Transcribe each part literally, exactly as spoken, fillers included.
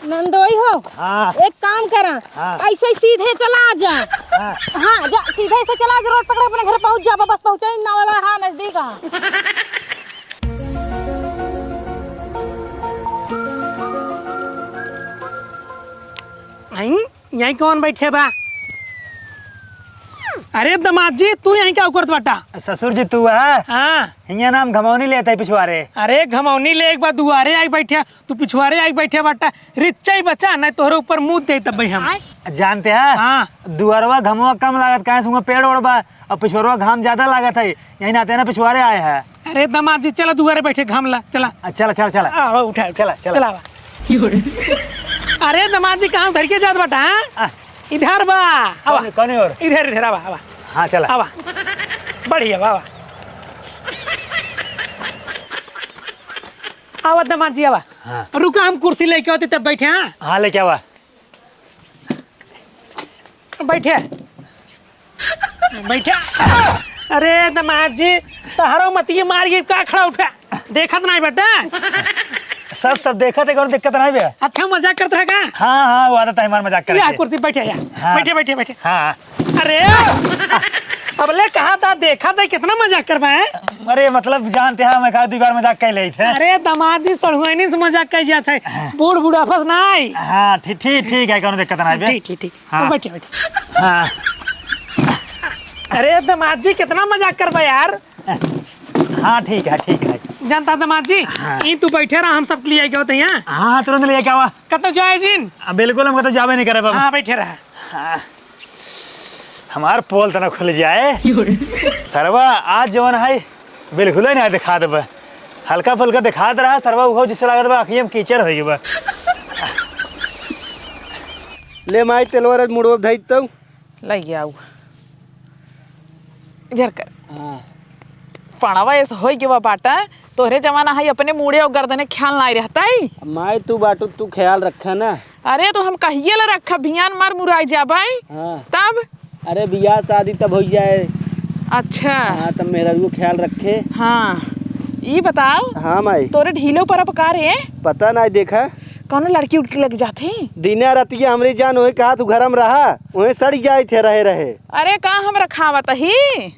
नंदोई हो, हाँ। एक काम करा, हाँ। ऐसे ही सीधे चला जा। हाँ। हाँ, जा, सीधे से चला जा, रोड पकड़े अपने घर पहुँच जा, बस पहुँचे ही ना वाला, हाँ, नजदीक, हाँ। आई, यहीं कौन बैठे बा? अरे दमाद जी, तू यहीं का करत बाटा? ससुर जी, तू है? हाँ। हियाँ नाम घमौनी लेत है पिछुआरे। अरे घमौनी ले एक बार दुआरे आई बैठे, तू पिछुआरे आई बैठे बाटा। रिच्चा ही बचा, नहीं तोहरे ऊपर मुँह दे तब हम। जानते हैं? हाँ। दुआरवा घमवा कम लागत, काहे से हुआं पेड़ ओड़ बा, और पिछुआरवा घाम ज्यादा लागत है, यही नाते ना पिछुआरे आए हैं। अरे दमाद जी, चला दुआरे बैठे, घाम ला, चला। आ, चला, चला, चला। आ, आवा, उठा, उठा। चला, चला। चला, आवा। अरे दमाद जी, कहाँ धर के जात बाटा, हाँ? आ। इधर बा, आवा। कौन, कौन ओर? इधर, इधर, आवा, आवा। हाँ, चला। आवा। बढ़िया, आवा। आवा दमाद जी, आवा। हाँ। रुका, हम कुर्सी लेके आते तब बैठे, हाँ? हाँ, लेके आवा। बैठे। बैठे। अरे दमाद जी, तहरो मतिये मार के का खड़ा उठा? देखत नाहीं बेटा। सब, सब देखत है, कौनो दिक्कत नाहीं बे। अच्छा, मजाक करत रहा का? हाँ, हाँ, वो आदत है हमार मजाक करे या के। कुर्सी बैठे या। हाँ। बैठे, बैठे, बैठे। हाँ। अरे, अबले कहा था, देखा था, कितना मजाक करबा है? अरे, मतलब, जानते हैं, हम एक आध दो बार मजाक कर लेते हैं। अरे, दमाद जी, सड़ुआइनी से मजाक कर जात है। हाँ। बूढ़ बुढ़ापस ना आई। हाँ, ठीक, ठीक, ठीक है, कौनो दिक्कत ना आई बे। ठीक, ठीक, ठीक। हाँ। बैठे, बैठे। हाँ। अरे दमाद जी, कितना मजाक करबा यार। हाँ, ठीक है, ठीक है। जानता दमाद जी, हाँ। ई तू बैठे रहा, हम सब लिए गए होते हैं। हाँ, तुरंत लिए क्या हुआ? कतो जाए जिन? आ, बिल्कुल, हम कतो जाबे नहीं करे बाबा। हाँ, बैठे रहा। हाँ। हमार पोल तना खुल जाए। सरवा, आज जवन है, बिल्कुल ही नहीं दिखा देबा। हल्का फुल्का दिखात रहा, सरवा उहो जिससे लागत बा, अखियम कीचड़ होई बा। ले माई, तेलवा रज मुड़वा धई तऊ। लइ आऊ। इधर कर। हाँ। पड़वा ऐसे होई के बा बाटा, तोहरे जमाना है अपने मूड़े और गर्दने ख्याल नाई रहता है। माई तू बाटू, तू ख्याल रखा ना। अरे तो हम कहिए ला रखा, भियान मार मुराई जाबाई। हाँ। तब? अरे बियाह शादी तब होई जाए। अच्छा। हाँ, तब मेहरारू ख्याल रखे। हाँ। ई बताओ। हाँ माई। तोरे ढीलो पर अब का रे? पता नाई देखा। कौनो लड़की उड़की लग जात है? दिने रतिया हमरी जान वही कहा तू घर में रहा, वही सड़ जाए थे रहे रहे। अरे का हम रखावत ही?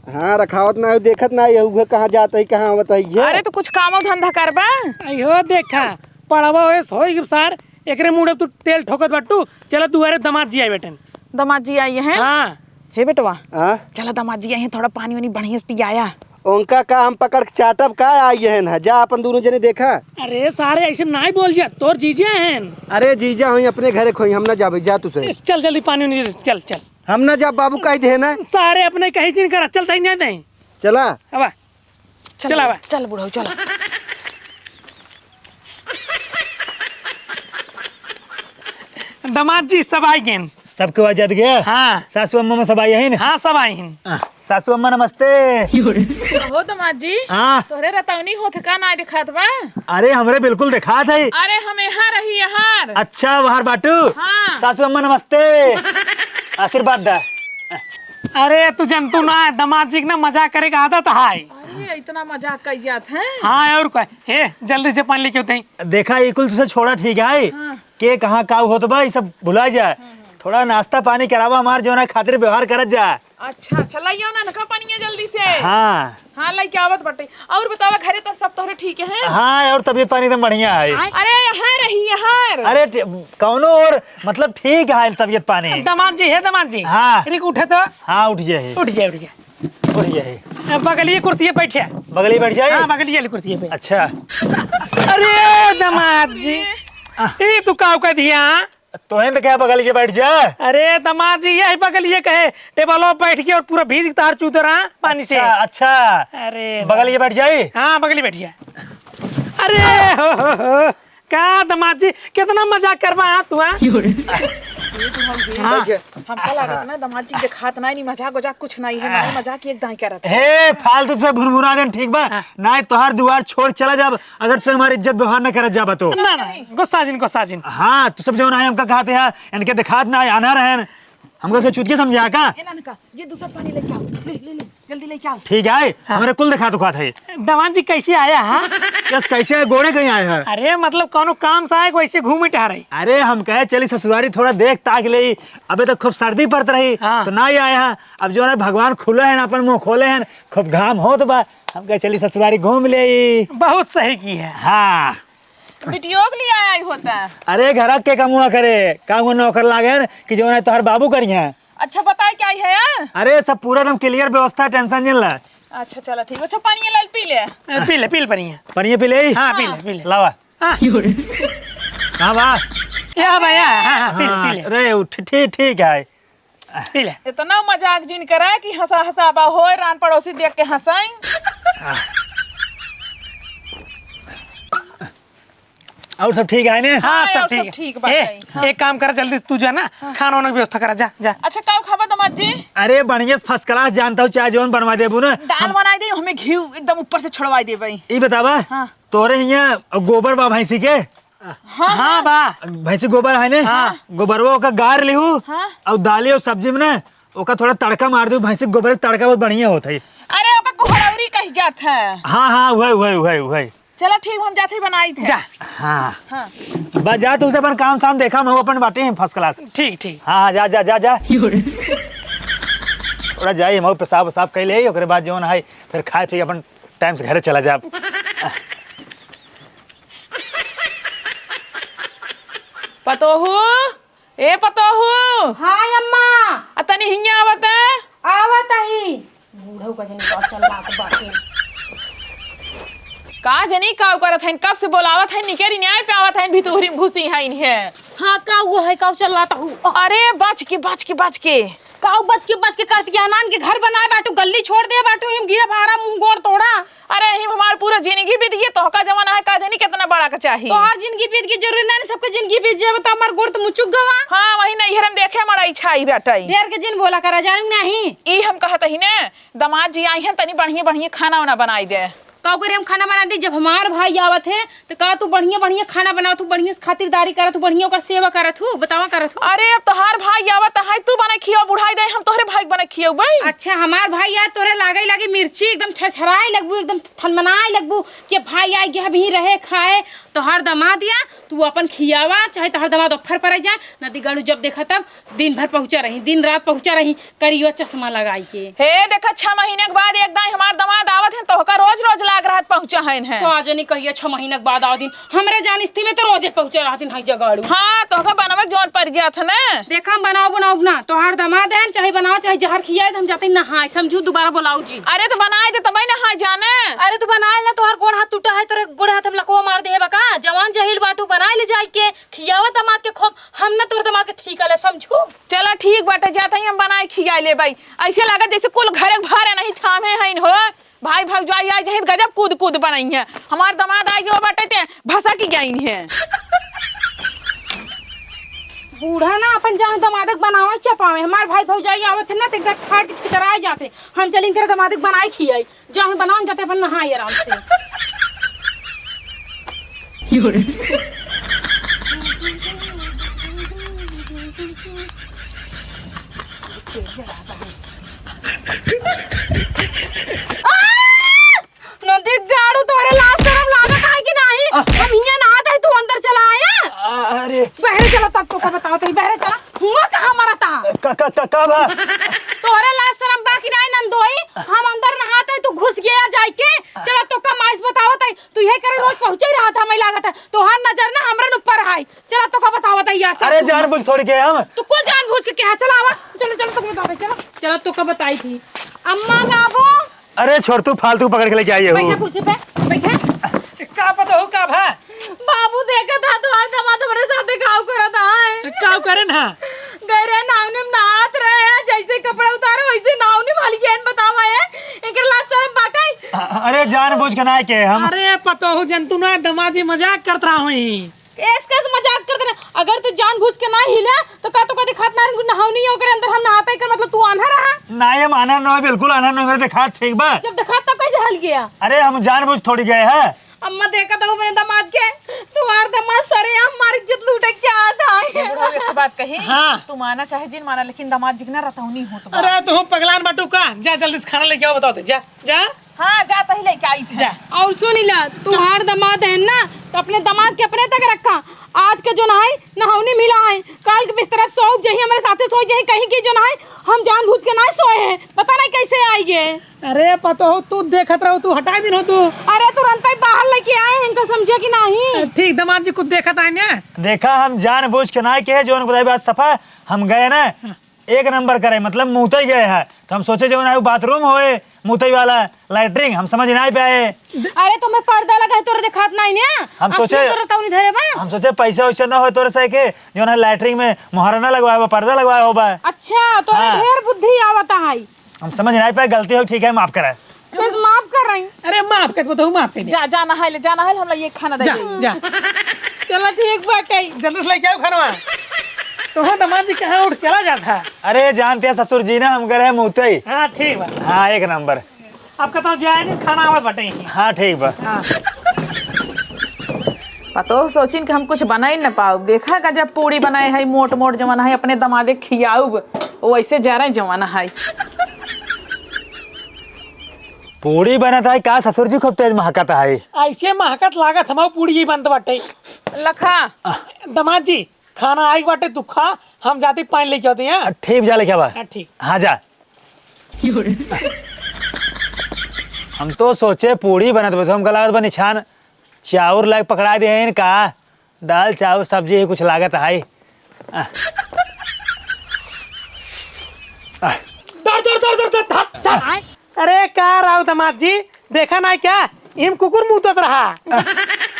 हाँ, रखावत ना हो, देखत ना हो, उहे कहाँ जात ही, कहाँ आवत ही है। अरे तो कुछ कामो धंधा करबा? अयो देखा, पड़वा होए सोई के सार, एकरे मुड़े तू तेल ठोकत बाटू, चला दुआरे दमाद जी आए बेटन। दमाद जी आई हैं? हाँ। हे बेटवा, हाँ? चला दमाद जी आई हैं, थोड़ा पानी वानी बढ़िया से पियाया। उनका का हम पकड़ के चाटब का आई हैं? जा अपन दोनों जने देखा। अरे सारे ऐसे नाई बोल जा, तोर जीजा हैं। अरे जीजा होई अपने घरे खोई, हम ना जाबे, जा तू सही। चल जल्दी पानी वानी दे, चल, चल। हम ना जाब बाबू कह दे ना। सारे अपने कहीं जिन करा, चल तई नहीं दे। चला। अब चल, चल आवा। चल बुढ़ऊ, चल। दमाद जी, सब आई गेन। सबके आवाज जात गया? हाँ। सासू अम्मा में सब आई है ना? हाँ, सब आई हैं। आ, सासू अम्मा नमस्ते। हो दमाद जी, हाँ। तोहरे रतौनी होत का ना दिखात बा? अरे, हमरे बिल्कुल दिखात है। अरे, हम यहाँ रही, यहाँ। अच्छा, बाहर बाटू? हाँ। सासू अम्मा नमस्ते। आशीर्वाद दा। अरे, तू जनतू ना, दमाद जी के ना मजाक करे के आदत है। अरे, इतना मजाक कर जात है। हाँ, और का? हे, जल्दी से पानी लेके होते हैं। देखा, ये कुल तुझे छोड़ा ठीक है। हाँ। के कहाँ का होत बा, ये सब भुला जा। हम्म, हम्म। थोड़ा नाश्ता पानी करावा, हमार जो ना खातिर व्यवहार करत जा। अच्छा, अच्छा, लाइयो ना नका पानिया जल्दी से। हाँ। हाँ, लेके आवत बटे। और बतावा, घरे तो सब तोहरे ठीक है? हाँ, और तबीयत पानी एकदम बढ़िया है। अरे, यहाँ रही, यहाँ। अरे, ट-, कौनो और, मतलब, ठीक है तबीयत पानी। दमाद जी, हे दमाद जी। हाँ। रिक उठे तो। हाँ, उठ जाए। उठ जाए, उठ जाए। बढ़िया है। ए, बगलिए कुर्सी पे बैठे। बगलिए बैठ जाए? हाँ, बगलिए वाली कुर्सी पे। अच्छा। अरे, दमाद जी। आ। ई तू का कह दिया? तोहें तो क्या बगलिए बैठ जा? अरे, दमाद जी, यही बगलिए कहे, टेबलो बैठ के और पूरा भीज तार चूत रहा पानी से। अच्छा, अच्छा। अरे, बगलिए बैठ जाए? हाँ, बगलिए बैठ जाए। अरे, हो, हो, हो। का दमाद जी, कितना मजाक करबा, हाँ, तू, हाँ? ये तो हम भी हाँ। देखिए। हमका लागत ना, दमाद जी देखात ना, नहीं मजाक वजाक कुछ नहीं है, हाँ। मने मजाक एक दाई करत है। हे, फालतू से भुनभुना जन, ठीक बा? हाँ। ना तोहार दुआर छोड़ चला जाब, अगर से हमारी इज्जत व्यवहार न करत जाबा तो। ना, ना, गुस्सा जिन, गुस्सा जिन। हाँ, तू सब जो ना है, हमका कहते हैं, इनके देखात ना है, आना रहन। हमका उसका चुतिया समझे है का? ए नानका, ये दूसरा पानी लेके आओ। ले, ले, ले, जल्दी लेके आओ। ठीक है, हाँ। हमरे कुल देखा तो खात है। दामाद जी कैसे आया, हाँ? यस, कैसे है? गोड़े कहीं आए हैं? अरे मतलब कौनो काम से आए, वैसे घूमे टहरे? अरे हम कहे चली ससुरारी थोड़ा देख ताक ले, अबे तो खूब सर्दी पड़त रही, हाँ। तो ना ही आए हैं। अब जो है भगवान खुले हैं, अपन मुँह खोले हैं, खूब घाम होत बा, हम कहे चली ससुरारी घूम ले। बहुत सही की है। हाँ। बिटियो के लिए आया ही होता। अरे घर के कमुआ करे, का वो नौकर लागे न कि जो है तोहर बाबू करी हैं। अच्छा बताए क्या है? अरे सब पूरा एकदम clear व्यवस्था, tension जिन ला। अच्छा चला ठीक, अच्छा पानी ले पी ले। ए, पी ले, पी ले पानी। पानी पी ले? हाँ, पी ले, पी ले। लावा। हाँ। कहाँ बा? या भैया, हाँ, हाँ, पी ले, पी हाँ, ले। अरे उठ, ठीक, ठीक है। पी ले। इतना मजाक जिन करा कि हंसा हंसा बा होए, रान पड़ोसी देख के हंसाई। और सब ठीक है ने? हाँ, हाँ, सब और सब ठीक है। ठीक बात ए, है। हाँ। एक काम कर, जल्दी तू जा ना, हाँ। खाना वाना की व्यवस्था करा, जा, जा। अच्छा, का खाबा दामाद जी? अरे, बढ़िया से first class जानता हूँ, चाहे जौन बनवा देबू ना। दाल हम बनाई दे, हमें घी एकदम ऊपर से छोड़वाई दे भाई। ई बतावा, हाँ। तोरे हियाँ गोबर बा भैंसी के? हाँ, हाँ, हाँ। बा। भैंसी गोबर है ने? हाँ। गोबरवा ओका गार लिहू, हाँ। और दाली और सब्जी में ना, ओका थोड़ा तड़का मार दू, भैंसी गोबर के तड़का बहुत बढ़िया होत है। अरे, ओका कुहड़ौरी कही जात है। हाँ, हाँ, उहै, उहै, उहै, उहै। चला ठीक, हम जात ही बनाई थे। जा। हाँ। हाँ। बस जा, तू से अपन काम साम देखा, हम अपन बाटे हैं first class। ठीक, ठीक। हाँ, हाँ, जा, जा, जा, जा। थोड़ा जाई, हम पेशाब वेशाब कइ ले, ओकरे बाद जौन है, फिर खाए पी अपन time से घरे चला जा। पतोहू, ए पतोहू। हाँ अम्मा। आ तनी हियाँ आवत। आवत ही। बूढ़ऊ का जनी का चलात बाटे। का जनी का करत हइन, कब से बोलावत हइन, निकेरी न्याय पे आवत हइन, भितुहरी में घुसी हइन है। हाँ, का वो है, का चलात हूँ? अरे, बच के, बच के, बच के। काऊ बच के, बच के करती है? नान के घर बनाए बाटू, गल्ली छोड़ दे बाटू, हिम गिरा भारा मुंह गोड़ तोड़ा। अरे, हिम हमार पूरा जिंदगी बीत गई, तोहका जवन है, का जानी कितना बड़ा का चाही। तोहार जिंदगी बीत गई, जरूरी नहीं सबके जिंदगी बीत जाए, बता, हमार गोड़ तो मुचुक गवा। हाँ, वही नैहर में देखे, मड़ई छाई बाटई। ढेर के जिन बोला करा, जानू नहीं। ई हम कहत ही ने, दामाद जी आई हैं, तनी बढ़िया, बढ़िया खाना वाना बनाई दे। का करे हम खाना बना दी? जब हमार भाई आवत है, तो का तू बढ़िया, बढ़िया खाना बनावत हूँ, बढ़िया से खातिरदारी करत हूँ, बढ़िया ओकर सेवा करत हूँ, बतावा करत हूँ। अरे, अब तोहार भाई आवत है, तू बना खियाओ, बुढ़ाई दे, हम तोहरे भाई के बना खियाओ भाई। अच्छा, हमार भाई आए, तोहरे लागे, लागे मिर्ची, एकदम छरछराए लगबू, एकदम थनमनाए लगबू कि भाई आए, के अभी रहे खाए। तोहार दामाद या, तू अपन खियावा, चाहे तोहार दामाद ऑफर पर जाए, नदी गाड़ू जब देखा तब दिन भर पहुँचा रही, दिन रात पहुँचा रही, करियो चश्मा लगाई के। हे, देखा, छह महीने के बाद एक दाई हमार दामाद आवत हैं, तोहका रोज रोज लाग रहत पहुँचा हइन है। तो आज नहीं कहिए, छह महीने के बाद आवत दिन, हमरे जान स्थिति में तो रोजे पहुँचा रहत हैं, हाई जगाड़ू। हाँ, तोहका बनवे के जौन पड़ जात है ना। देखा, हम बनाओ, बनाओ ना, तोहार दामाद है, चाहे बनाओ, चाहे जहर खियाए, तो हम जाते नहाए, समझू, दोबारा बुलाओ जी। अरे, तो बनाए दे, तबे नहाए जाने। अरे, तो बनाए ना, तोहार गोड़ हाथ टूटा है, तोरे गोड़ हाथ हम लकवा मार दे है बका, जवान जहील बाटू, बनाए ले जाए के, खियावा दामाद के खूब, हम ना तोर दामाद के ठीक ले, समझू। चला ठीक बाटे, जात हई हम बनाए खियाए लेबई। ऐसे लागत जैसे कुल घरे भरे नहीं थामे हईन हो। भाई भौजाई आई जहित गजब कूद कूद बनई है। हमार दामाद आई गयो बाटे ते भसक गईन है। बूढ़ा ना अपन जान दामादक बनावे चपावे। हमार भाई भौजाई आवत है ना ते गट फाट के छितराए जाते। हम चलिन करे दामादक बनाए खियाई। जा, हम बनावन जाते, अपन नहाई आराम से। आ! नदी गाड़ू, तोहरे लाज शरम लागत है कि नहीं? आ! हम हियां नहात है, तू अंदर चला आया। आ, अरे। बहरे चला, तब तोका बतावत ही, बहरे चला। हुआ कहाँ मरा था? का, का, का, का बा? तोहरे लाज शरम बा कि नाई नंदोई? हम अंदर नहात है, तू घुस गया जाइके। चला तोका माइस बतावत है, तू यही करे रोज पहुँचे ही रहत है, हमें लागत है। तोहार नजर ना हमरे ऊपर है। चला तोका बतावत है, या सब अरे तू जानबूझ थोड़ी के हम। तू कुल जानबूझ के क्या है? चला आवा, चलो, चलो, तोका बतावत है, चलो। चला तोका बताई थी। अम्मा बाबू, अरे छोड़, तू फालतू पकड़ के लेके आई है बैठा वो। कुर्सी पे, बैठा। का पता हो का भा? बाबू देखा था तोहार दामाद हमरे साथे काव करत है। काव करे ना? गए रहे नावनी में नहात रहे, जैसे कपड़ा उतारे वैसे नावनी में हलियन बतावा है। इनकर लाज शरम बाटे। अ-, अरे जानबूझ के ना के हम। अरे पतोहू जंतु ना, दामाद जी मजाक करत रहा हुई। कैस कैस मजाक करत रहे? अगर तू जानबूझ के ना हिले, तो का तोका दिखात ना रही, नहावनी है, ओकरे अंदर हम नहाते, एकर मतलब तू आन्हर रहा? ना, ये हम आन्हर ना हो, बिल्कुल आन्हर ना हो, मेरे दिखात ठीक बा। जब दिखात तब कैसे हल गया? अरे, हम जानबूझ थोड़ी गए हैं। अम्मा, देखा तो मेरे दामाद के, तुम्हार दामाद सरेआम हमार इज्जत लूटे के चाहत है। बात कही, हाँ। तू माना चाहे जिन माना, लेकिन दामाद जी के ना रतौनी होत बा। अरे, तू पगलान बाटू का? जा, जल्दी से खाना लेके आओ, बताओ तो, जा, जा। हाँ, जा, तही लेके आई थी। जा। और सुन ला, तुम्हार दामाद है ना, तो अपने दामाद के अपने तक रखा। आज के जो ना है, नहौनी मिला है, काल के बिस्तरा सोच जाही, हमारे साथे सोच जाही, कहीं की जो ना है, हम जानबूझ के ना सोए हैं, पता नहीं कैसे आई गए। अरे पतोहू, तू देखत रहो, तू हटाई दिन हो तू। अरे तुरंत ही बाहर लेके आए हैं इनका, समझे कि नहीं? ठीक, दामाद जी कुछ देखत आए ने। देखा, हम जानबूझ के ना कहे, जो उनको बताई बात सफा, हम गए ना, हाँ। एक नंबर करे, मतलब मूतई गए हैं, तो हम सोचे जो ना बाथरूम होए, मूतई वाला, लैट्रिन, हम समझ ना पाए। अरे तुम्हें पर्दा लगा है, तोरे दिखात नहीं ने? हम अपने सोचे, तोरे तौनी धरे बा। हम सोचे पैसा वैसा ना हो तोरे से के, जो ना लैट्रिन में मोहरा ना लगवाए बा, पर्दा लगवाए हो बा। अच्छा, तोरे हाँ। ढेर बुद्धि आवता है। हम समझ नहीं पाए, गलती हो, ठीक है, माफ करा। बस माफ कर रही। अरे माफ कर, बताओ, माफ कर दे। जा, जा नहाए ले, जा नहाए ले, हम लोग ये खाना दे जा, दे। जा। चला ठीक बाटे। जल्दी से लेके आओ खानवा। तो हाँ, दामाद जी कहाँ उठ चला जाता है? अरे जानते हैं ससुर जी ना, हम करे हैं मूतई। हाँ, ठीक बा। हाँ, एक नंबर। अब कहता हूँ जाए जी, खाना आवत बाटे। हाँ, ठीक बा। हाँ। पतोह सोचिन कि हम कुछ बनाई न पाउब। देखा गजब पूड़ी बनाए है, मोट मोट जवन है, अपने दमादे खियाउब, वो ऐसे जरे जवन है। पूड़ी बनत है का ससुर जी, खूब तेज महकत है। ऐसे महकत लागत हमार पूड़ी ही बनत बाटे। लखा। दमाद जी, खाना आइक बाटे, तू खा, हम जाते पानी लेके आते हैं। ठीक, जा लेके आवा। हाँ, ठीक। हाँ, जा। हम तो सोचे पूड़ी बनत बा, तो हमका लागत बा निछान चाउर लाग पकड़ा दे हैं का? दाल, चाउर, सब्जी ही कुछ लागत है। आ। आ। दर, दर, दर, दर, दर, धर, धर। अरे का राव दमाद जी, देखा ना क्या? इम कुकुर मूतत रहा। आ,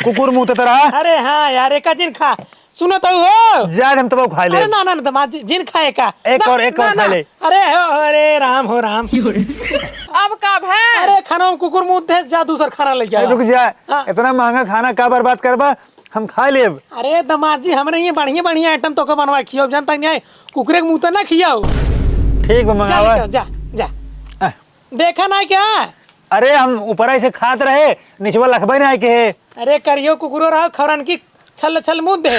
कुकुर मूतत रहा? अरे हाँ यार, एका जिन खा। सुनो तो हो। जा, हम तब खाए ले। अरे ना, ना, ना, दमाद जी, जिन खाए का। एक ना, और, एक ना, और खा ना। ले। अरे हो, अरे राम हो राम। अब का भा? अरे खाना में कुकुर मूत दे, जा दूसर खाना लेके आ। रुक जा। हाँ। इतना महंगा खाना का बर्बाद करबा? हम खा लेब। अरे दमाद जी, हमरे ये बढ़िया बढ़िया आइटम तोके बनवा खियाओ, जानता नहीं है, कुकुरे के मुंह तो ना खियाओ। ठीक बा, जा मंगावा। लेके आओ, जा, जा। आ। देखा ना क्या? अरे हम ऊपर ऐसे खात रहे, निचवा लखबे ना के है। अरे करियो कुकुरो रहो, खौरन की छल छल मुंह दे।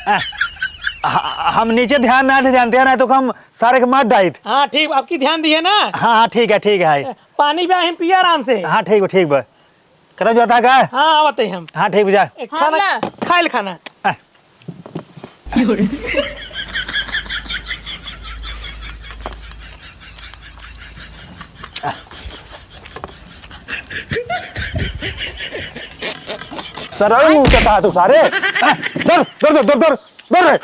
आ, ह-, हम नीचे ध्यान ना दे, जानते हैं ना तो हम सारे के मार डाइत। हाँ ठीक, अब की ध्यान दिए ना। हाँ, हाँ, ठीक है, ठीक है। पानी भी हम पिया आराम से। हाँ, ठीक बा, ठीक बा। खत्म जाता का? हाँ, आवत ही हम। हाँ, ठीक बा, जा। एक हाँ, खाना, ला। खाइल खाना। आ। सर, अरे मुंह चटा तू सारे। आ, दौड़, दौड़, दौड़, दौड़, दौड़, दौड़ रे।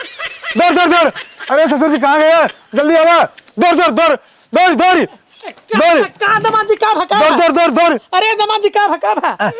दौड़, दौड़, दौड़। अरे ससुर जी कहाँ गए? जल्दी आवा। दौड़, दौड़, दौड़। दौड़, दौड़, का, दौड़। का दमाद जी का भा, का दौड़, भा? दौड़, दौड़, दौड़। अरे दमाद जी का भा, का भा? आ।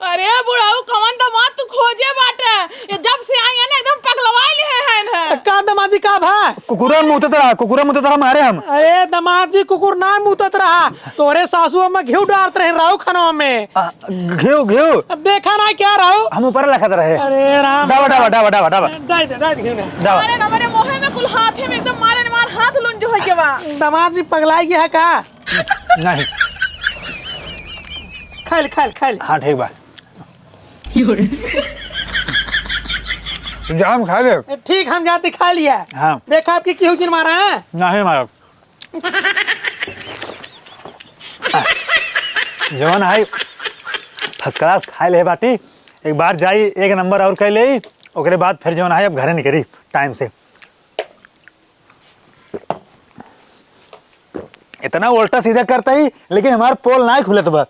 अरे बुढ़ऊ, कवन दमाद तू खोजे बाटे? ये जब से आई है ना, एकदम पगलवाई ले है ना। का दमाद जी का भा? कुकुरा मुतत रहा, कुकुरा मुतत रहा, मारे हम। अरे दमाद जी, कुकुर ना मुतत रहा, तोरे सासू अम्मा घिउ डारत रहे राऊ खानवा में। आ, घिउ, घिउ। अब देखा ना क्या राऊ? हम ऊपर लखत रहे। अरे राम। डावा, डावा, डावा, डावा, डावा। डाई दे, डाई दे, घिउ डाई। डावा। अरे ना, मेरे मुँहे में कुल हाथे में एकदम मारे न मार हाथ लुंज होई के बा। दमाद जी पगलाई गया है का? नहीं। खाइल, खाइल, खाइल। हाँ, ठीक बा। जा, हम खा ले। ठीक, हम जाते खा लिया। हाँ। देखा आपकी केहू जिन मारा है? नहीं मारब। जवन है first class खाए ले बाटी, एक बार जाई एक नंबर और कर ले, ओकरे बाद फिर जवन है अब घरे निकली टाइम से। इतना उल्टा सीधा करता ही, लेकिन हमार पोल ना खुलत बा।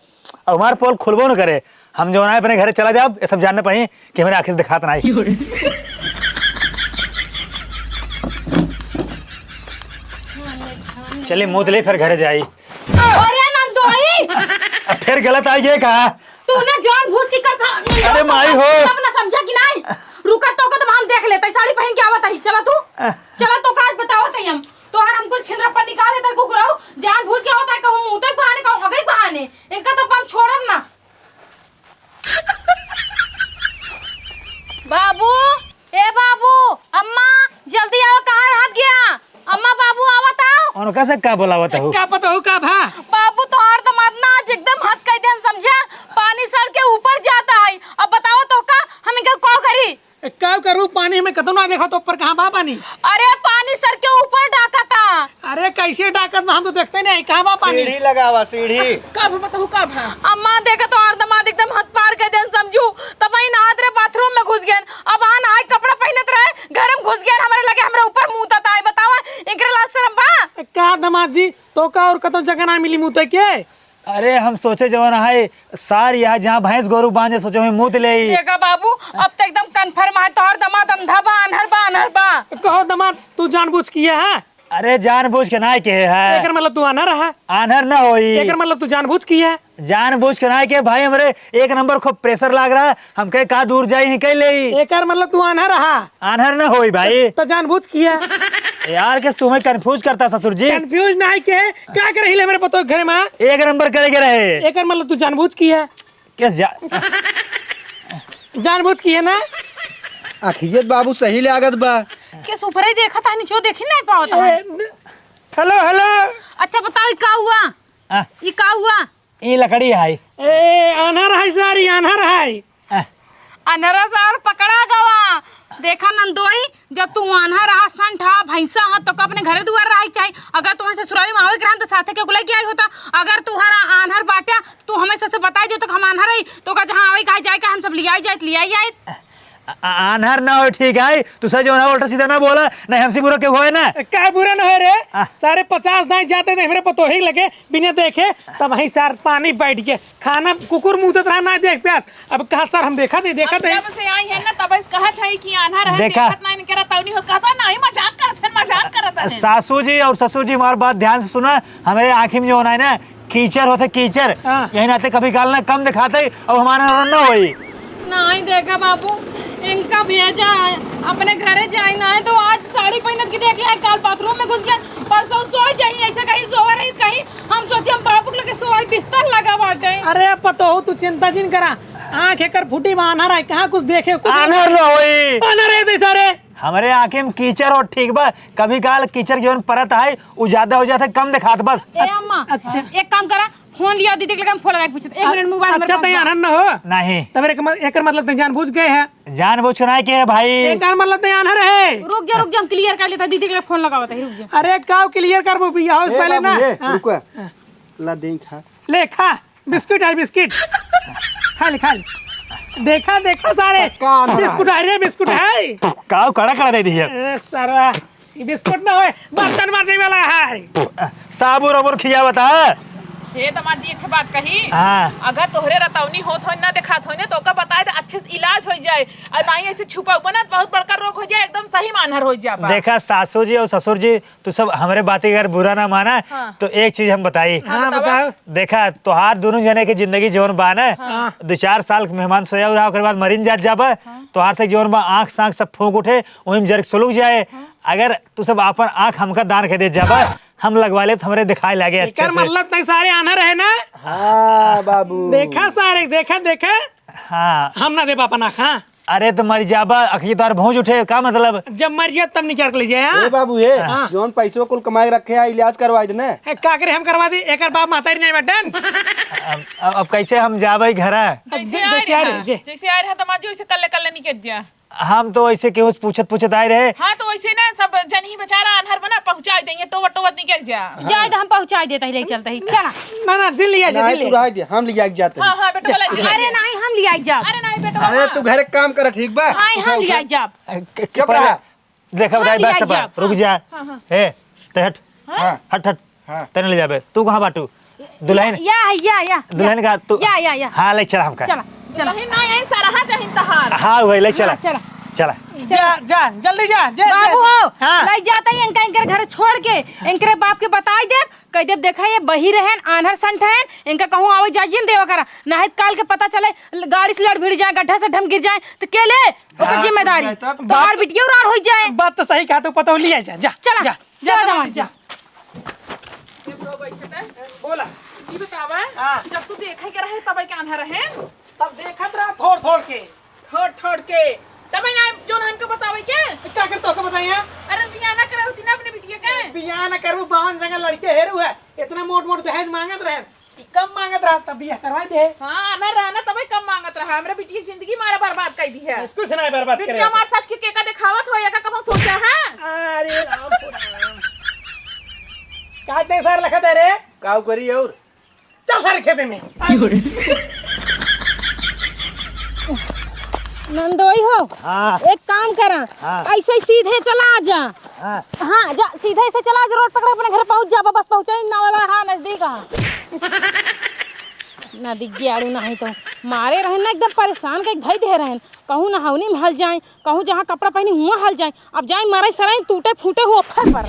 अब हमार पोल खुलबो न करे। हम जवन है अपने घरे चला जाब, ये सब जानने पाई कि हमारे आँखें से दिखात ना आई। चलिए, मुँह ले फिर घरे जाई। अरे नंदोई! अब फिर गलत आ गए का? तू ना जानबूझ के कर था। अरे माई हो। अब ना समझा कि नहीं? रुका तो को तो हम देख लेते, साड़ी पहन के आवत ही। चला तू। चला तो का आज बतावत ही हम। तोहार हमको छिंदरा पर निकाल देता कुकुरऊ, जानबूझ के होता है, कहूँ मुँह तक बहाने, कहूँ हगई बहाने, इनका तो हम छोड़ब ना। बाबू, ए बाबू, अम्मा, जल्दी आओ, कहाँ रहत गया? अम्मा, बाबू, आवत आओ। उनका से का बोलावत हो? का पता हो का भा? बाबू, तोहार तो मत ना आज एकदम हद कर देन, समझा? पानी सर के ऊपर जाता है। अब बताओ तो का, हम इनका का करी? ए, का का करू, पानी हमें कतौ ना देखा, तो ऊपर कहाँ बा पानी? अरे पानी सर के ऊपर डाकता। अरे कैसे डाकत बा, हम तो देखते नहीं, कहाँ बा पानी? सीढ़ी लगावा, सीढ़ी। का भा बताऊ, का भा? अम्मा देखा तो और दमाद एकदम हद पार कर देन समझू। तब वही नहात रहे, बाथरूम में घुस गए। अब आ नहाए, कपड़ा पहनत रहे, घर में घुस गए, हमारे लगे, हमारे ऊपर मुतत आए। बतावा, एकरे लाज शर्म बा? का दमाद जी, तो का और कतौ जगह ना मिली मुते के? अरे हम सोचे जवन है सार यहाँ जहाँ भैंस गोरू बांधे, सोचे वहीं मूत ले। देखा बाबू, अब तो एकदम कन्फर्म है, तोहर दमाद अंधा बा, आन्हर बा, आन्हर बा। कहो दमाद, तू जानबूझ किया है? अरे जानबूझ के ना किहे है। एकर मतलब तू आन्हर है? आन्हर ना होई। एकर मतलब तू जानबूझ किया है? जानबूझ के ना किहे भाई, हमरे एक नंबर खूब प्रेशर लाग रहा है, हम कहे का दूर जाई ही कह ले। एकर मतलब तू आन्हर रहा? आन्हर ना होई भाई। तो जानबूझ किया? यार, किस तुम्हें कंफ्यूज करता ससुर जी। कंफ्यूज ना है के, का करे हिले मेरे पतो घर में? एक नंबर करे के रहे। एकर मतलब तू जानबूझ किया? किस जा- जानबूझ किया ना? अखियत बाबू सही लागत बा। किस ऊपर ही देखा था, नीचे देखी नहीं पावत है। ए, न- हेलो, हेलो। अच्छा बताओ, ई का हुआ? आ। ई का हुआ? ई लकड़ी है। ए, आन्हर है सारी, आन्हर है। आ। अनरस और पकड़ा गवा। देखा नंदोई, जब तू आन्हा रहा, संठ हा, भैंसा हा, तो का अपने घरे दुआर रहा चाही। अगर तुम्हें ससुरारी में आवे के रहन, तो साथे के कुलाई के आई होता। अगर तू हरा आन्हर बाट्या, तू हमें से बताई दे, तो हम आन्हर रही, तो का जहाँ आवे, कहाँ जाए, का हम सब लियाई जाए, लियाई जाए। आ-, आ-, आन्हर ना हो, ठीक है, तू सही जो ना उल्टा सीधा ना बोला, नहीं हमसे बुरा क्यों होए ना? का बुरा ना होए रे? आ। सारे पचास दाई जाते थे, हमरे पतोही लगे, बिना देखे, तब वहीं सार पानी बैठ के खाना कुकुर मुतत रहा, ना देख प्यास। अब कहा सर हम देखा नहीं, देखा अब नहीं। जब से आई है ना, तब से कहत है कि आन्हा रहे, देखा। देखत ना इनके रतौनी हो, कहता नहीं, मजाक करत है, मजाक करत है। सासू जी और ससुर जी हमार बात ध्यान से सुना, हमरे आँखी में जो होना है ना, कीचड़ होते कीचड़, हाँ। यही नाते कभी काल ना कम दिखाते, अब हमारा ना होई। नहीं देखा बाबू, इनका भेजा है, अपने घरे जाए ना है, तो आज साड़ी पहनत के देखे है, काल बाथरूम में घुस गया, परसों सोए जाइए, ऐसे कहीं सोए रही, कहीं हम सोचे हम बाबू के लगे सोए, बिस्तर लगा बाटे। अरे पतोहू, तू चिंता जिन करा, आँख एकर फूटी बा, आन्हर है, कहाँ कुछ देखे, कुछ आन्हर न होई। आन्हर है दे सारे। हमरे आँखी में कीचड़ हो, ठीक बा, कभी काल कीचड़ जौन परत है, उ ज्यादा हो जात है, कम दिखात बस। ए अम्मा, अच्छा। एक काम करा, फोन लिया दीदी के लगे, हम फोन लगा के पूछत। एक मिनट, मोबाइल अच्छा, नंबर तैयार है ना हो? नहीं। तब एक म-, एकर मतलब तै जानबूझ गए है। जानबूझ के नहीं के है भाई। एकर मतलब तै आन्हर है। रुक जा, रुक जा, हम क्लियर कर लेता, दीदी के लगे फोन लगावत है, रुक जा। अरे का क्लियर करबो, बियाह हो ए पहले बाबू, ना। ए, हाँ। रुको। हाँ। ला दे खा। ले खा, बिस्कुट है, बिस्कुट। खा ले, खा ले। देखा, देखा सारे। पक्का आन्हर है। बिस्कुट है रे, बिस्कुट है। का कड़ा कड़ा दे दी है। ए, सरवा। ई बिस्कुट ना होए, बर्तन माजे वाला है। साबुर ओबुर खियावत है। हे दामाद जी, एक ठे बात कही। हाँ। अगर तोहरे रतौनी होत होई, ना देखात होई ना, तो ओका बताए दे, अच्छे से इलाज हो जाए। और ना ही ऐसे छुपा बना, बहुत बड़का रोग हो जाए, एकदम सही में आन्हर हो जाबा। देखा सासू जी और ससुर जी, तू सब हमरे बात के अगर बुरा ना माना, हाँ। तो एक चीज हम बताई। हाँ, हाँ, बतावा। बताओ। देखा, तोहार दोनों जने के जिंदगी जौन बा ना, हाँ। दो चार साल के मेहमान सोया रहा, ओकर बाद मरिन जात जाबा, हाँ। तोहार तक जौन बा आँख सांख सब फूंक उठे, वहीं में जर के सुलुक जाए। हाँ। अगर तू सब आपन आँख हमका दान के दे जाबा, हम लगवा लेब, हमरे दिखाए लागे अच्छे एकर से। मतलब तै सारे आन्हर है ना? हाँ बाबू। देखा सारे, देखा, देखा। हाँ। हम ना देब आपन आँख, हाँ। अरे तो मर जाबा, अखिए तोहर भौंज उठे, का मतलब? जब मर जाए तब निकाल के ले जाए, हाँ? ए बाबू, ए, हाँ। जौन पैसो कुल कमाए रखे है, इलाज करवाई देने। ए, का करे हम करवा दी? एकर बाप महतारी नहीं बटन। अब, अब, अब कैसे हम जाबे घर? अब कैसे जै-, आए जैसे आ रहे रहे, हैं? जे। जैसे आए रहे, दामाद जी, वैसे कल्ले, कल्ले निकल जा। हम तो ऐसे केहू से पूछत, पूछत आए रहे। हाँ, तो वैसे ना, सब जन ही बेचारा आन्हर बना, पहुँचा देंगे, टोवत, टोवत निकल जा। हाँ। जाए तो हम पहुँचा देता ही, ले चलता ही, चला। ना, ना, जिन लिया जा, नहीं, जिन तू लिया। रह दे, हम लिया के जाते हैं। हाँ, हाँ, बेटवा, ले जा। अरे नहीं, हम लिया जाब। अरे नहीं, बेटवा, अरे, हाँ। तू घर एक काम कर, ठीक बा? आए, उठा, हम उठा। लिया जाब। अ, क-, चुप पहले रहा। देखा, हम बताई, लिया बात से जाब। रुक जा। हाँ, हाँ। ए, ते हट। हाँ। हट, हट। हाँ। तने ले जाबे। तू कहाँ बाटू? दुल्हन? या, या, या, या, दुल्हन या। का तू? या, या, या। हाँ, ले चला हमका। चला, चला। दुल्हन ना, यहीं सरहा जहिन तहार। हाँ, वही, ले चला। हाँ, चला। चला। जा, जा, जल्दी जा, जा, बाबू जा। हो, हाँ। ले जाता ही इनका, इनकर घर छोड़ के, इनकरे बाप के बताई देब, कह देब, "देखा, ये बहिर रहेन, आन्हर संठ रहेन, इनका कहूँ आवे जाए जिन देवा करा, नाहीं तो काल के पता चले, गाड़ी से लड़ भिड़ जाए, गड्ढा से ढम गिर जाए, तो के ले ओकर हाँ, जिम्मेदारी? तब तोहार बात बिटिया उरार हो जाए।" बात तो सही कहा, तू पता हो लिया जा, जा, चला, जा, चला जा, जवान, जा। जा। ये बुढ़ऊ बैठे थे। बोला। ई बतावा, हाँ। जब तू देखे के रहे, तब के आन्हर रहे? तब देखत रहा थोड़ थोड़ के। थोड़ थोड़ के। तब ना जोन हमके बतावे के? का कर तोके बताई है? अरे बियाह ना करे होती ना अपने बिटिया के? बियाह ना करबू, बावन जगह लड़के हेरू है, इतना मोट मोट दहेज मांगत रहे। कम मांगत रहा तब बियाह करवाई दे। हाँ, ना रहना तबे कम मांगत रहा। हमरा बिटिया के जिंदगी मारा बर्बाद कर दी है। कुछ ना बर्बाद करे। बिटिया हमार सच के केका देखावत हो, एका कबो सोचा है? अरे राम, राम। काट दे सर, लखा दे रे। काऊ करी और? चल सारे खेते में। नंदोई हो, हाँ। एक काम करा, हाँ। ऐसे ही सीधे चला जा। हाँ। हाँ, जा, सीधे ऐसे चला जा, रोड पकड़ के अपने घर पहुँच जा, बस पहुँचा ही ना वाला, हाँ, नजदीक है। ना दिग्गी आड़ू ना है तो मारे रहन ना, एकदम परेशान के धई दे रहन। कहूँ नहावनी में हल जाए, कहूँ जहाँ कपड़ा पहनी हुआ हल जाए, अब जाए मारे सराय टूटे फूटे हुआ फर पर।